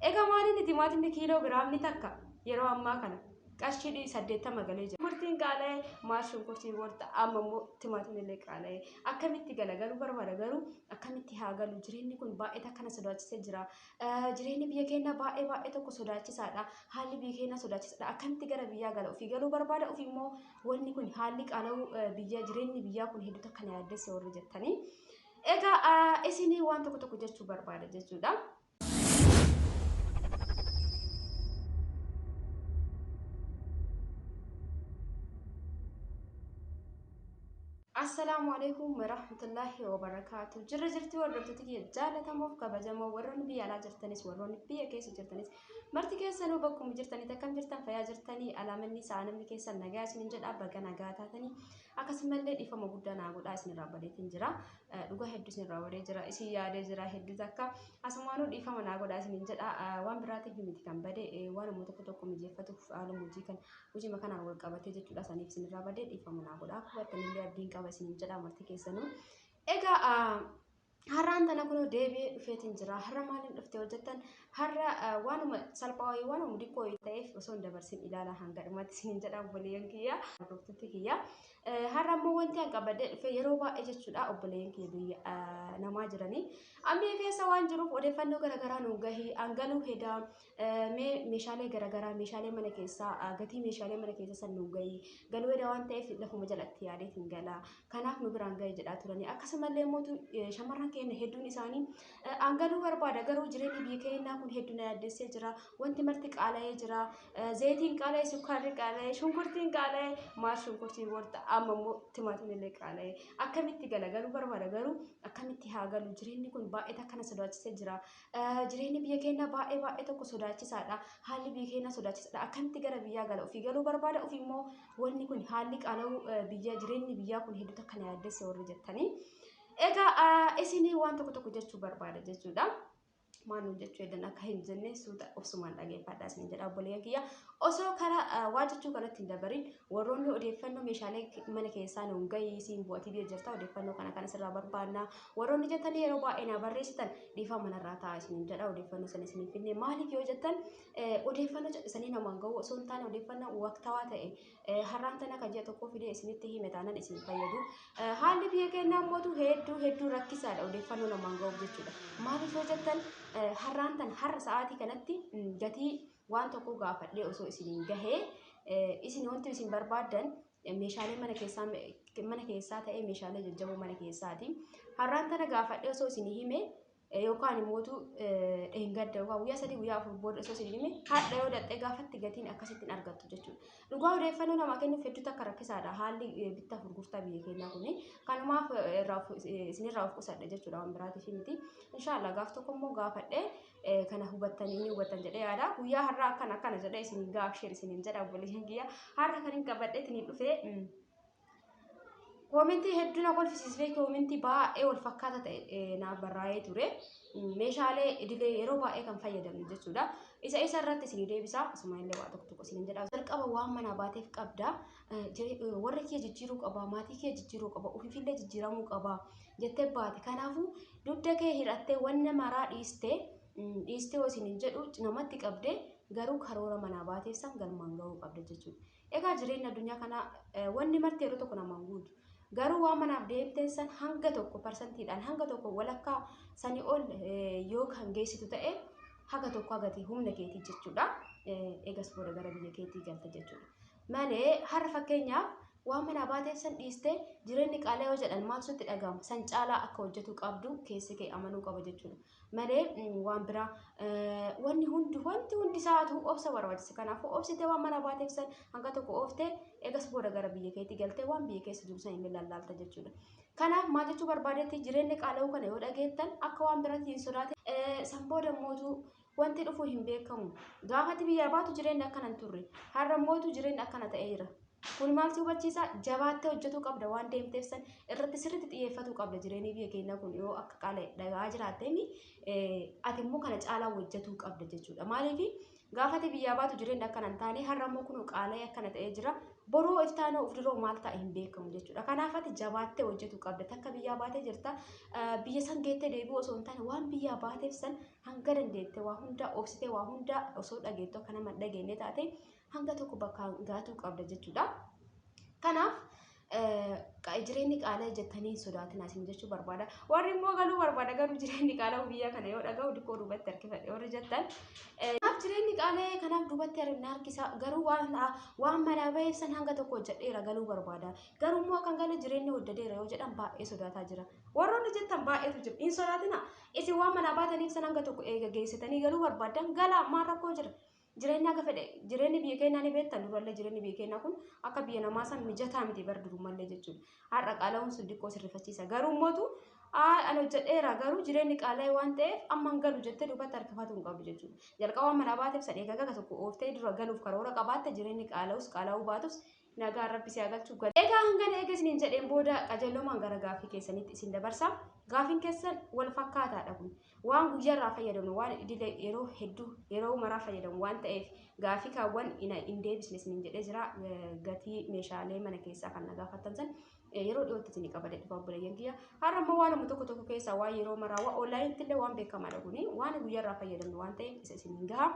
Egaa maaliin timaatimni kiiloo giraamni takka yeroo ammaa kana qarshii 80 galee jira. Shunkurtiin qaala'ee maal shunkurtiin warta amma immoo timaatimni illee qaala'ee akkamitti gala galuu barbaada garuu akkamitti haa galu jireenyi kun baay'ee takka na sodaachisee jira. Jireenyi biyya keenyaa baay'ee baay'ee tokko sodaachisaadha. Haalli biyya keenyaa sodaachisaadha. Akkamitti gara biyyaa gala ofii galuu barbaada ofii immoo wanni kun haalli qaala'uu biyya jireenyi biyyaa kun hedduu takka na yaaddesse warri jettanii. Egaa isinii waan tokko tokko jechuu barbaada jechuudha. Assalaamu alaikum warahmatullahi wabarakaatu. Jirra jirti hordoftoota kiyya jaallatamoof kabajamoo warroonni biyya alaa jirtanis warroonni biyya keessa jirtanis marti keessanuu bakkuma jirtanitti akkam jirtan fayyaa jirtanii alaamanni isaa namni keessan nagaa isinin jedha baga nagaa taatanii akkasumallee dhiifama guddaa naa godhaa isinirraa badeetiin jira. Dhugaa hedduu isinirraa badee jira isin yaadee jira hedduu takka asumaanuu dhiifama naa godhaa isinin jedha waan biraatiif miti kan bade waan immoo tokko tokko mijeeffatuuf haaluma hojii kan hojii kanaan wal qabatee jechuudha saniif isinirraa badee dhiifama naa godhaa akka hubattanillee abdiin qaba isinin jedha marti keessanuu. Egaa har'aan tana kunoo deebi'ee dhufeetiin jira. Har'a maaliin dhufte hojjettan? Har'a waanuma salphaa wayii waanuma xiqqoo wayii ta'eef osoo hin dabarsin ilaala hanga dhumaatti isinin jedha obboleeyyan kiyya hordoftoota kiyya. Har'a immoo wanti an qabadhee dhufe yeroo baay'ee jechuudha obboleeyyan kiyya biyya namaa jiranii. An biyya keessa waan jiruuf odeeffannoo garaagaraa nu gahii an galuu hedaa mee meeshaalee garaagaraa meeshaalee mana keessaa gatii meeshaalee mana keessaa san nu gahii galuu hedaa waan ta'eef lafuma jalatti yaadeetiin gala. Kanaaf nu biraan gahe jedhaa turanii. Akkasumallee immoo shamarran keenya hedduun isaanii an galuu barbaada garuu jireenyi biyya keenyaa kun hedduu na yaaddessee jira. Wanti marti qaala'ee jira. Zayitiin qaala'ee, sukkaarri qaala'ee, shunkurtiin qaala'ee, maal shunkurtiin warta amma immoo timaatimni illee qaala'ee. Akkamitti gala galuu barbaada garuu akkamitti haa galu jireenyi kun baay'ee takka na sodaachisee jira. Jireenyi biyya keenyaa baay'ee baay'ee tokko sodaachisaadha. Haalli biyya keenyaa sodaachisaadha. Akkamitti gara biyyaa gala ofii galuu barbaada ofii immoo wanni kun haalli qaala'uu biyya jireenyi biyyaa kun hedduu takka na yaaddesse warri jettanii. Egaa isinii waan tokko tokko jechuu barbaada jechuudha. Maal nuun jechuu heddan akka hin jenne suuta obsumaan dhageeffadha isin jedha obboleeyyan kiyya. Osoo karaa waa jechuu kanatti hin dabarin warroonni odeeffannoo meeshaalee mana keessaa nuun gahii siin bu'atii biyya jirta odeeffannoo kana kan asirraa barbaanna. Warroonni jettanii yeroo baay'ee naa barreessitan dhiifama manarraa ta'a isin jedha odeeffannoo sana isiniif finne maaliif yoo jettan odeeffannoo callisanii namaan gahuu osoo hin taane odeeffannoo waqtawaa ta'e har'aan tana kan ji'a tokkoo fidee isinitti hime taanaan isin fayyadu. Haalli biyya keenyaa immoo hedduu hedduu rakkisaadha odeeffannoo namaan gahuuf jechuudha. Maaliif yoo jettan har'aan tana har'a sa'aatii kanatti gatii waan tokko gaafadhee osoo isiniin gahee isin wanti isin barbaaddan meeshaalee mana keessaa mana keessaa ta'ee meeshaalee jajjaboo mana keessaati. Har'aan tana gaafadhee osoo isin hime yookaan immootu dheengadda yookaan guyyaa 3 guyyaa 4 booda osoo isin hime hadha yoo dhaxxee gaafatti gatiin akkasitti hin argattu jechuudha. Dhugaa odeeffannoo namaa kennuuf hedduu takka rakkisaadha haalli bittaa fi gurgurtaa biyya keenyaa kuni. Kanumaaf isinirraa of qusadha jechuudha waan biraatiif miti. Inshaallah gaaf tokko immoo gaafadhee kana hubattanii ni hubattan jedhee yaada. Guyyaa har'aa akkana akkana jedhee isin gaaf sheer isiniin jedha obboleeyyan kiyya. Har'a kan hin qabadhee ittiin dhufee koomentii hedduu na kolfisiisee koomentii baay'ee wal fakkaata ta'e naaf barraa'ee ture. Meeshaalee idilee yeroo baay'ee kan fayyadamnu jechuudha. Isa isa irratti isinii deebisa. Asuma illee waa tokko tokko isiniin jedha. Jalqaba waan manaa baateef qabda. Warra kee jijjiiruu qaba, maatii kee jijjiiruu qaba, ofiifillee jijjiiramuu qaba jettee baate. Kanaafuu dugda kee hidhattee wanna maraa dhiistee dhiistee yoo isiniin jedhu namatti qabdee garuu karoora manaa baateef san galmaan gahuu qabda jechuudha. Egaa jireenya addunyaa kanaa wanni marti yeroo tokko namaan guutu. Garuu waan manaaf deemteen san hanga tokko parsantiidhaan hanga tokko walakkaa sanii ol yoo kan geessitu ta'e haga tokko hagati humna keetii jechuudha. Egas booda gara biyya keetii galta jechuudha. Malee har'a fakkeenyaaf waan manaa baateef san dhiistee jireenyi qaala'aa yoo jedhan maal sitti dhaga'ama? San caalaa akka hojjetu qabdu keessi kee amanuu qaba jechuudha. Malee waan biraa wanni hundi wanti hundi isaatu obsa barbaachisa. Kanaafuu obsitee waan manaa baateef san hanga tokko ooftee egas booda gara biyya keetii galtee waan biyya keessa jiru san illee lallaalta jechuudha. Kanaaf maal jechuu barbaadetti jireenya qaala'uu kana yoo dhageettan akka waan biraatti hin sodaatin. San booda mootuu wanti dhufu hin beekamu. Gaafati biyyaa baatu jireenyi akkana hin turre. Har'a mootuu jireenyi akkana ta'ee jira. Kun maal si hubachiisa? Jabaattee hojjetuu qabda waan deemteef san irratti sirriitti xiyyeeffatuu qabda. Jireenyi biyya keenyaa kun yoo akka qaala'e dhagaa jiraatteemi ati immoo kana caalaa hojjetuu qabda jechuudha. Maaliif gaafate biyyaa baatu jireenyi akkana hin taane, har'a immoo kun qaala'ee akkana ta'ee jira. Boroo iftaanoo of duroo maal ta'a hin beekamu jechuudha. Kanaaf ati jabaattee hojjetuu qabda. Takka biyyaa baatee jirta, biyya san geettee deebi'uu osoo hin taane waan biyyaa baateef san hanga dandeette waa hunda obsitee, waa hunda osoo dhageettu akka nama hin dhageenye taate hanga tokko bakka gaatuu qabda jechuudha. Kanaaf jireenyi qaala'e jettanii hin sodaatinaa isin jechuu barbaada. Warri immoo galuu barbaada garuu jireenyi qaala'uu biyya kana yoo dhaga'u dikkoo duubatti harkifadhe warri jettan. Kanaaf jireenyi qaala'e kanaaf duubatti na harkisa, garuu waan manaa baheef san hanga tokko hojjedheera galuu barbaada. Garuu immoo akkan galee jireenyi hoddadeera yoo jedhan baay'ee sodaataa jira. Warroonni jettan baay'eetu jira. Hin sodaatina. Isin waan manaa baataniif san hanga tokko eega geessitanii galuu barbaadan galaa, maal rakkoo jira? Jireenya akka fedhe jireenyi biyya keenyaa ni beektan, durallee jireenyi biyya keenyaa kun akka biyya namaa san mijataa miti bar durumallee jechuudha. Har'a qaala'uun sun diqqoo sirrifachiisa. Garuu mootu an hojjedheera garuu jireenyi qaala'e waan ta'eef amma hin galu jettee duubatti harkifatu hin qabdu jechuudha. Jalqaba waan manaa baateef san eegaa gaga tokko ooftee dura galuuf karoora qabaatte, jireenyi qaala'us qaala'uu baatus nagaan rabbi si haa galchu. Egaa hangana eega isiniin jedheen booda qajeeloomaan gara gaaffii keessanitti isin dabarsa. Gaaffiin keessan wal fakkaataadha kun. Waan guyyaarraa fayyadamnu, waan idilee yeroo hedduu yeroo maraa fayyadamu waan ta'eef gaaffii kaawwan hin deebisne isiniin jedhee jira. Gatii meeshaalee mana keessaa kan na gaafattan san yeroo dhiyootti isinii qabadee dhufa obboleeyyan kiyya. Har'a immoo waanuma tokko tokko keessaa waan yeroo maraa waan onlaayinitti illee waan beekamaadha kuni, waan guyyaarraa fayyadamnu waan ta'eef isa isiniin gaha.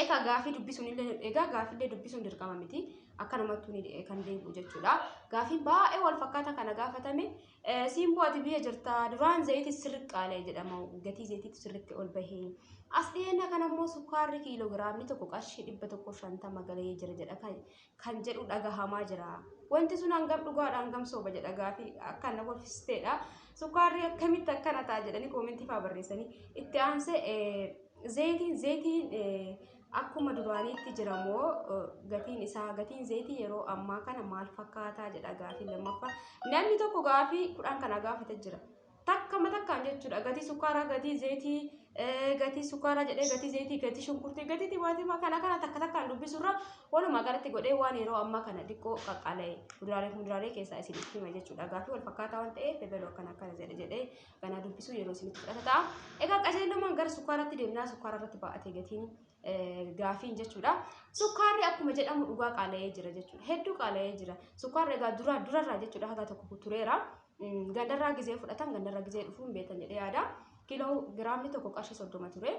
Egaa gaafii dubbisuun illee, egaa gaaffiillee dubbisuun dirqama miti, akkanumattuu ni kan deebi'u jechuudha. Gaafiin baay'ee wal fakkaataa kana gaafatame, Siimboo ati biyya jirta, duraan zayitii sirriitti qaala'e jedhama, gatii zayitiitu sirriitti ol bahee. As dhiyeenya kana immoo sukkaarri kiiloogiraamni tokko qarshii 150 galee jira jedha kan jedhu dhagahamaa jira. Wanti sun hangam dhugaadha, hangam soba jedha, gaafii akka na kolfisteedha. Sukkaarri akkamitti akkana ta'a jedhanii koomentii fa'aa barreessanii. Itti aansee zayitiin akkuma duraaniitti jira moo gatiin isaa, gatiin zayitii yeroo ammaa kana maal fakkaataa jedha gaafii lammaffaa. Namni tokko gaafii 10 kana gaafate jira. Takkama takkaan jechuudha. Gatii sukkaaraa, gatii zayitii, gatii sukkaaraa jedhee, gatii zayitii, gatii shunkurtii, gatii timaatimaa kana kana takka takkaan dubbisurra walumaa galatti godhee waan yeroo ammaa kana xiqqoo qaqqaala'e kuduraalee fi muduraalee keessaa isinitti hima jechuudha. Gaafii wal fakkaataa waan ta'eef ebaluu akkana akkana jedhe jedhee ganaa dubbisuu yeroo isinitti fudhata ta'a. Egaa qajeelummaan gara sukkaaraatti deemnaa, sukkaara irratti baa'atee gatiin gaafiin jechuudha. Sukkaarri akkuma jedhamu dhugaa qaala'ee jira jechuudha. Hedduu qaala'ee jira. Sukkaarri egaa dura durarraa jechuudha haga tokko tureera. Gandarraa gizee fudhatan, gandarraa gizee dhufuun beektan jedhee yaada. Kiiloo giraamni tokko qarshii 30 ture.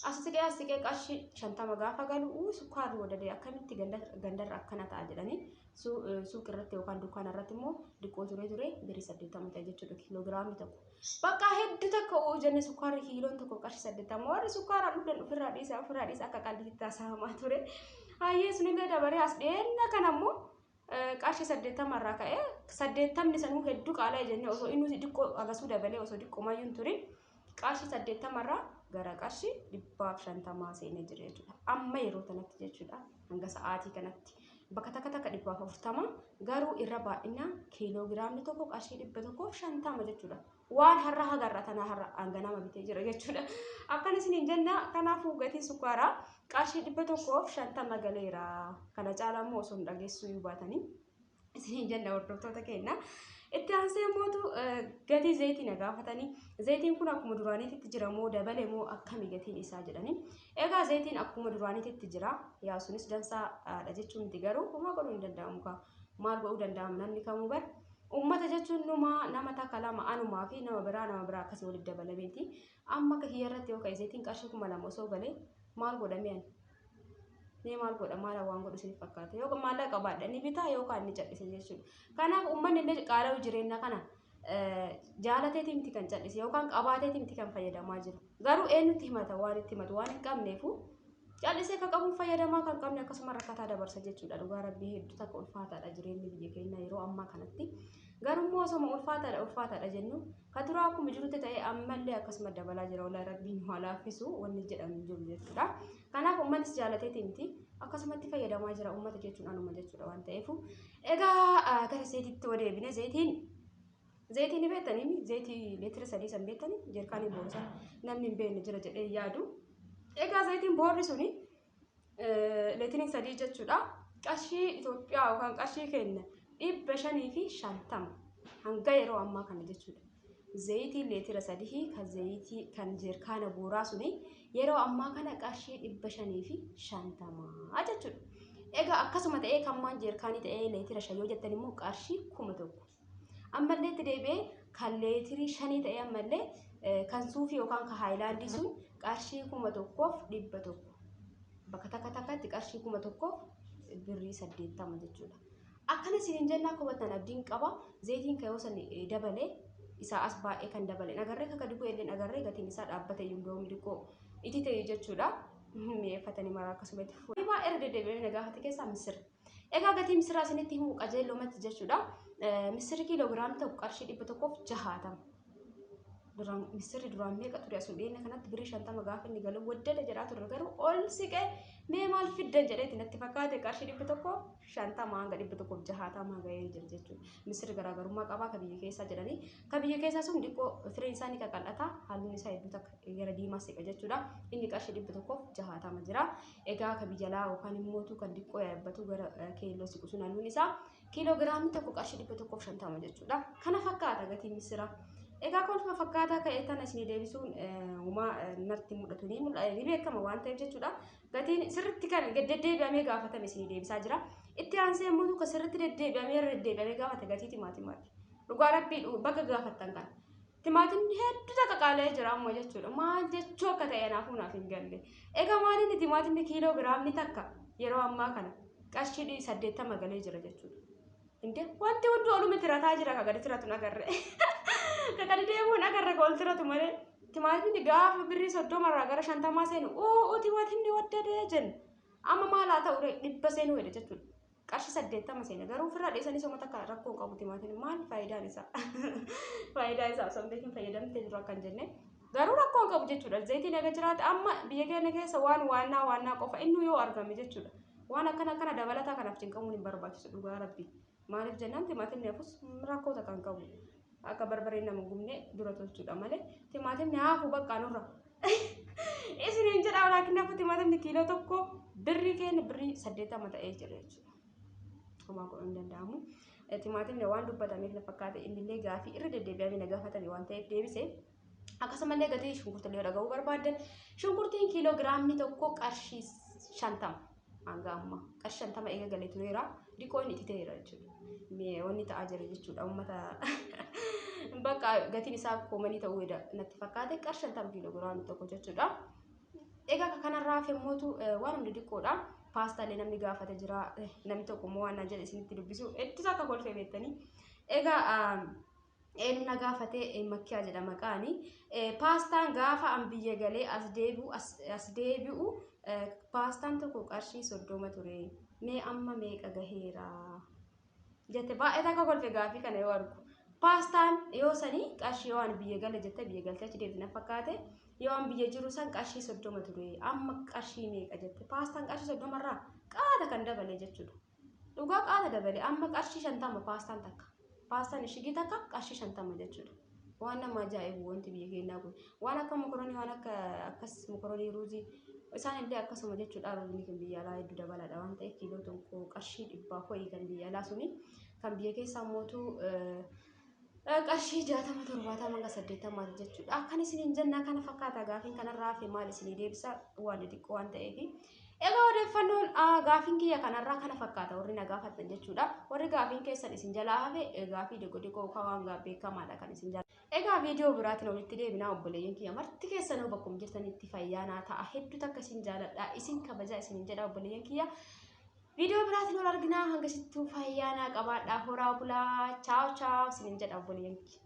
As siqee as siqee qarshii 50 gaafa galu sukkaarri wadadee akkamitti gandarra akkana ta'a jedhanii suuq irratti yookaan dukkaana irratti immoo diqqoo ture ture birrii 80 ta'e jechuudha kiiloo giraamni tokko. Bakka hedduu takka oo jenne sukkaarri kiiloon tokko qarshii 80, warri sukkaara dhugdan ofirraa dhiisa ofirraa dhiisa akka qalliitti taasifamaa ture. Hayyee sunillee dabaree as dhiyeenya kana immoo qarshii 80 irraa ka'ee, 80 sanuu hedduu qaala'e jennee osoo inni diqqoo agasuu dabalee osoo diqqoomayyuu hin turin qarshii 80 irraa gara qarshii 150 seenee jira jechuudha. Amma yeroo kanatti jechuudha, hanga sa'aatii kanatti bakka takka takka 140, garuu irra baay'inaan kiiloo giraamni tokko qarshii 150 jechuudha. Waan har'a hagarra tana har'a hanganama bitee jira jechuudha. Akkan isiniin jenna, kanaafuu gatiin sukkaaraa qarshii 150 galeera. Kana caalaa immoo osoo hin dhageessuu iyyuu baatanii isiniin jenna hordoftoota keenya. Itti aansee mootu gatii zayitii na gaafatanii, zayitiin kun akkuma duraaniitti jira moo dabale moo akkami gatiin isaa jedhanii. Egaa zayitiin akkuma duraaniitti jira. Yaa sunis dansaadha jechuun miti, garuu homaa godhuu hin danda'amu kaa. Maal godhuu danda'amu, namni kamuu bar uummata jechuun numa nama takka lama anumaa fi nama biraa akkasii walitti dabalameeti. Amma akka kiyya irratti yoo ka'e zayitiin qarshii 2000 osoo galee maal godhamee ani? Mee maal godha, maal waan godhu isiniif fakkaata? Yookaan maallaqa qabaadha ni bitaa yookaan ni cal'ise jechuudha. Kanaaf uummanni illee qaala'uu jireenya kana jaalateeti miti kan cal'ise yookaan qabaateeti miti kan fayyadamaa jiru. Garuu eenyutti himata, waan itti himatu waan hin qabneefu cal'isee kan qabuun fayyadamaa, kan qabne akkasuma rakkataa dabarsa jechuudha. Dhugaa rabbii hedduu takka ulfaataadha jireenyi biyya keenyaa yeroo ammaa kanatti. Garuu immoo osoma ulfaataadha ulfaataadha jennu ka duraa akkuma jirutti ta'ee ammallee akkasuma dabalaa jira. Walaa rabbiin nu haa laaffisu wanni jedhamu jiru jechuudha. Kanaaf uummannis jaalateeti miti akkasumatti fayyadamaa jira, uummata jechuun anuma jechuudha waan ta'eef. Egaa gara zayitiitti yoo deebine, zayitii ni beektanii, zayitii leetira 3 san beektanii, jeerkaanii boorsaa namni hin beekne jira jedhee yaadu. Egaa zayitiin boorri suni leetiriin 3 jechuudha. Qarshii Itoophiyaa yookaan qarshii keenya 550 hanga yeroo ammaa kana jechuudha. Zayitiin leetira 3 kan zayitii kan jeerkaana buuraa suni yeroo ammaa kana qarshii 550 jechuudha. Egaa akkasuma ta'ee kan maan jeerkaanii ta'ee leetira 5 yoo jettan immoo qarshii 1000. Ammallee itti deebi'ee kan leetirii 5 ta'ee ammallee kan suufii yookaan kan haayilaandii sun qarshii 1100. Bakka takka takkatti qarshii 1080 jechuudha. Akkana isiniin jennaa akka hubattan abdiin qaba. Zayitiin kan yoo san dabalee isaa as baay'ee kan dabale agarree akka gadi bu'e illee agarree gatiin isaa dhaabbate iyyuu doomni xiqqoo itti ta'e jechuudha. Mi'eeffatanii maraa akkasumatti fuudhanii baay'ee irra deddeebi'anii na gaafate keessaa misira. Egaa gatii misiraa isinitti himu qajeelumatti jechuudha. Misirri kiiloogiraamii tokko qarshii 160. Duraan misirri duraan meeqa ture asuma dhiyeenya kanatti birrii 50 gaafa inni galu waddala jedhaa ture garuu ol siqee mee maal fiddan jedheeti natti fakkaate qarshii 150 hanga 160 gahee jira jechuudha. Misirri garaagarummaa qabaa ka biyya keessaa jedhanii ka biyya keessaa sun xiqqoo fireen isaa ni qaqal'ata halluun isaa hedduu takka gara diimaa siqa jechuudha. Inni qarshii 160 jira. Egaa ka biyya alaa yookaan immoo kan xiqqoo yaabbatu gara keelloo siqu sun halluun isaa kiiloogiraamii tokko qarshii 150 jechuudha. Kana fakkaata gatiin misiraa. Egaa kolfa fakkaataa ka'e tana isinii deebisuun uumaa natti mul'atu ni mul'ata ni beekama waan ta'eef jechuudha. Gatiin sirriitti kan deddeebi'amee gaafatame isinii deebisaa jira. Itti aansee immoo kan sirriitti deddeebi'amee irra deddeebi'amee gaafate gatii timaatimaati. Dhugaa rabbii baga gaafattan kana. Timaatimni hedduu takka qaala'ee jira amma jechuudha. Maal jechuu akka ta'e anaafuu naaf hin galle. Egaa maaliin timaatimni kiiloo giraamni takka yeroo ammaa kana qarshii 80 galee jira jechuudha. Inde wanti hundi oluma tirataa jira ka gadi tiratu agarre. Ka gadi deemuun agarre ka ol tiratu malee. Timaatimni gaafa birrii 30 irraa gara 50 seenu uu timaatimni waddadee jenna. Amma maal haa ta'u 100 seenuu jedhe jechuudha. Qarshii 80 seena garuu ofirraa dheessanii soma takka rakkoo hin qabu timaatimni maal faayidaan isaa? Faayidaa isaa osoo hin beekin fayyadamtee jiru akkan jenne. Garuu rakkoo hin qabu jechuudha. Zayitiin eega jiraate amma biyya keenya keessa waan waannaa waannaa qofa inni yoo argame jechuudha. Waan akkana akkana dabalataa kanaaf cinqamuun hin barbaachisu dhugaa rabbi. Maaliif jennaan timaatimni hafus rakkoo takka hin qabu. Akka barbareen nama gubne dura tolchuudha malee timaatimni hafu bakka nurra. Isiniin jedha laakiin hafu timaatimni kiiloo tokko birrii keenya birrii 80 ta'ee jira jechuudha. Homaa godhuu hin danda'amu. Timaatimni waan dubbatameef na fakkaate innillee gaafii irra deddeebi'amee na gaafatame waan ta'eef deebise. Akkasumallee gatii shunkurtii dhaga'uu barbaaddan shunkurtiin kiiloo giraamni tokko qarshii 50 hanga ammaa qarshii 50 eega galee tureera diqoo inni itti ta'eera jechuudha. Wanni ta'aa jira jechuudha uummata bakka gatiin isaa koomanii ta'uu natti fakkaate qarshii 50 kiiloo giraamni tokko jechuudha. Egaa kanarraa hafe mootu waan hundi diqqoodha. Paastaalee namni gaafate jira namni tokko immoo waan naan jedhe isinitti dubbisu hedduu akka kolfee beektanii. Egaa eenyu na gaafate makkiyaa jedha maqaani. Paastaan gaafa an biyya galee as deebi'u paastaan tokko qarshii 30 ture. Mee amma meeqa gaheera? Jette baay'ee takka kolfe gaafii kana yoo argu. Paastaan yoo sanii qarshii yoo an biyya gale jette biyya galtee achi deebite na fakkaate yoo an biyya jiru san qarshii 30 ture amma qarshii meeqa jette paastaan qarshii 30 irraa qaata kan dabale jechuudha. Dhugaa qaata dabale amma qarshii 50 paastaan takka. Paastaan ishigii takka qarshii 50 jechuudha. Waan nama ajaa'ibu wanti biyya keenyaa kun. Waan akka mokoronii waan akka akkas mokoronii ruuzii isaan illee akkasuma jechuudha. Ruuzni kan biyya alaa hedduu dabalaadha waan ta'eef kiiloo tokko qarshii 100 ho'i kan biyya alaa suni kan biyya keessaa mootu qarshii 60 70 hanga 80 jechuudha. Akkan isiniin jennaa kana fakkaata gaafiin kanarraa hafe maal isinii deebisa waan xixiqqoo waan ta'eef. Egaa odeeffannoon gaafiin kiyya kanarraa kana fakkaata warri na gaafattan jechuudha. Warri gaafiin keessan isin jalaa hafe gaafii diqoo diqoo waan beekamaadha kan isin jalaa. Egaa viidiyoo biraatiin walitti deebinaa obboleeyyan kiyya marti keessanuu bakkuma jirtanitti fayyaanaa ta'a. Hedduu takka isin jaaladha isin kabajaa isinin jedha obboleeyyan kiyya. Viidiyoo biraatiin wal arginaa hanga sittuu fayyaanaa qabaadhaa horaa bulaa chaaw chaaw isinin jedha obboleeyyan kiyya.